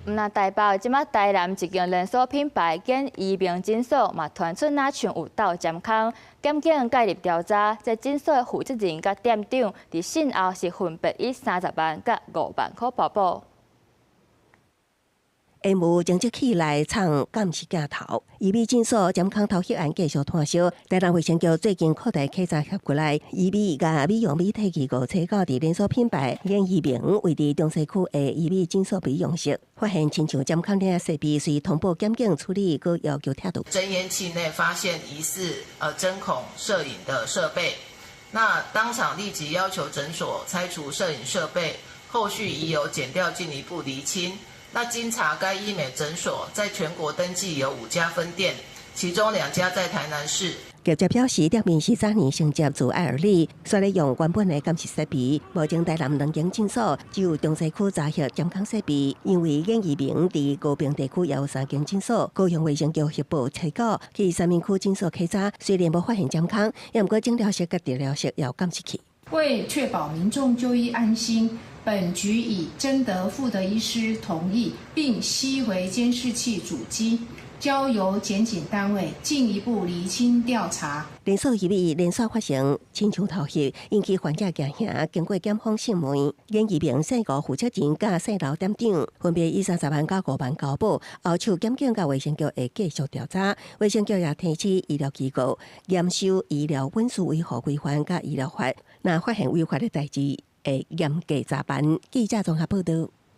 毋但台北，這馬台南一間連鎖品牌簡醫明診所嘛，傳出若像有鬥針空，檢警介入調查，這診所的負責人佮店長佇訊後是分別以30萬佮5萬箍報保。煙霧偵測器內藏監視鏡頭，醫美診所針空偷翕案繼續湠燒。台南衛生局最近擴大稽查協過來，醫美佮美容美體機構查到佇連鎖品牌簡醫明位佇中西區的醫美診所美容室，發現親像針空的設備，隨通報檢警處理，閣要求拆除。偵煙器內發現疑似針孔攝影的設備，那當場立即要求診所拆除攝影設備，後續已有檢調進一步釐清。那經查，該醫美診所在全國登記有五家分店，其中兩家在台南市。業者表示，店面是早年承接自愛爾里，煞咧用原本的監視設備。目前台南兩間診所只有中西區查獲針孔設備，因為簡醫明佇高屏地區也有三間診所。高雄衛生局協報提告去三民區診所稽查，雖然無發現針孔，也毋過診療室佮治療室有監視器。為確保民眾就醫安心，本局已徵得負責醫師同意，並吸回監視器主機，交由檢警單位進一步釐清調查。連鎖醫美連續發生親像偷翕，引起患者驚嚇。經過檢方審問，簡醫明姓吳負責人佮姓劉店長分別以30萬佮5萬交保，後續檢警佮衛生局會繼續調查。衛生局也提醒醫療機構嚴守醫療隱私維護規範佮醫療法，若發現違法的代誌，會嚴格查辦。記者綜合報道。